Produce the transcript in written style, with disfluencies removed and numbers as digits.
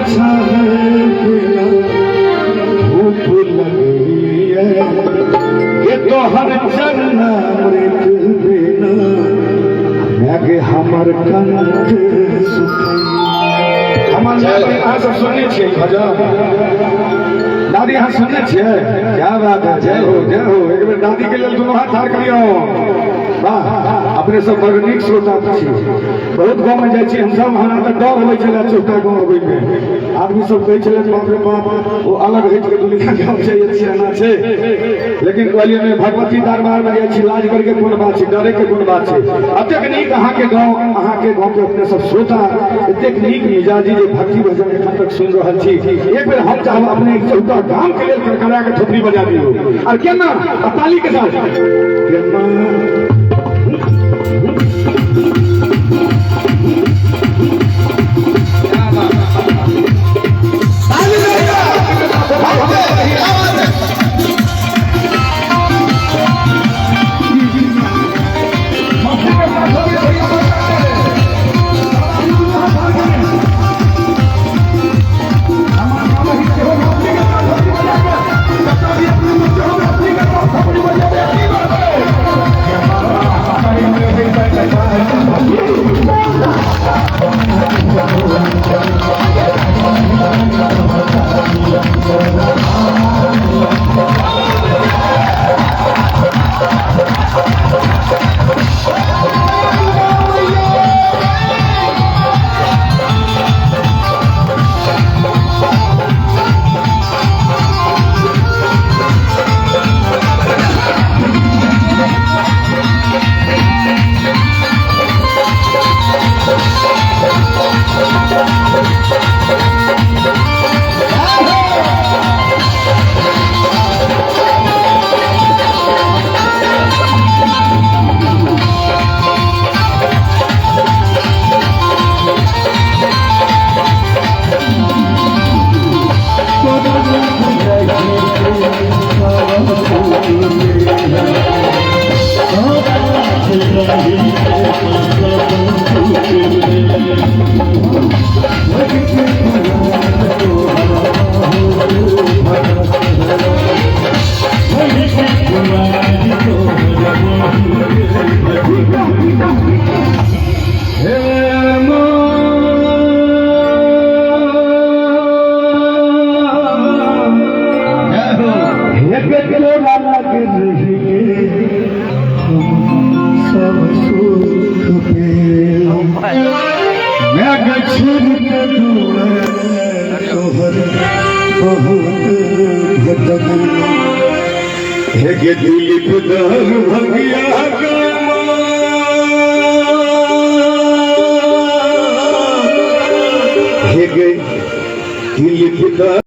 छाह बिना धूप लगैए, के तोहर चरणामृत बिना माय हमर कंठ सुखैए। हमर दादी अहाँ सब सुनने छियै भजन? दादी अहाँ सुनने छियै? क्या बात है, जय हो जय हो। एक बेर दादी के लेल दुनू हाथ ठाढ़ करियौ। वाह, अपने सब बड़ नीक श्रोता छी। बहुत गाँव में जाइ छी हमसब, हमरा तऽ डर होइ छलै छोटा गाँव अबै में। आदमी सब कहै छलै बाप रे बाप, ओ अलग हटि के दुनिया गाँव छै, ये एना छै। लेकिन कहलियै नहि, भगवती दरबार में जाइ छी, लाज करके कोन बात छै, डरे के कोन बात छै। एतेक नीक अहाँके गाँव, अहाँके गाँव के अपने सब श्रोता एतेक नीक मिजाजी जे भक्ति भजन एखन तक सुनि रहल छी। एक बेर हम चाहब अपने चौथा गाम के लेल करकरा के थोपड़ी बजा दियौ, और केना, आ ताली के साथ। केना हे दिलीप दर भगिया हे गे दिलीप दर।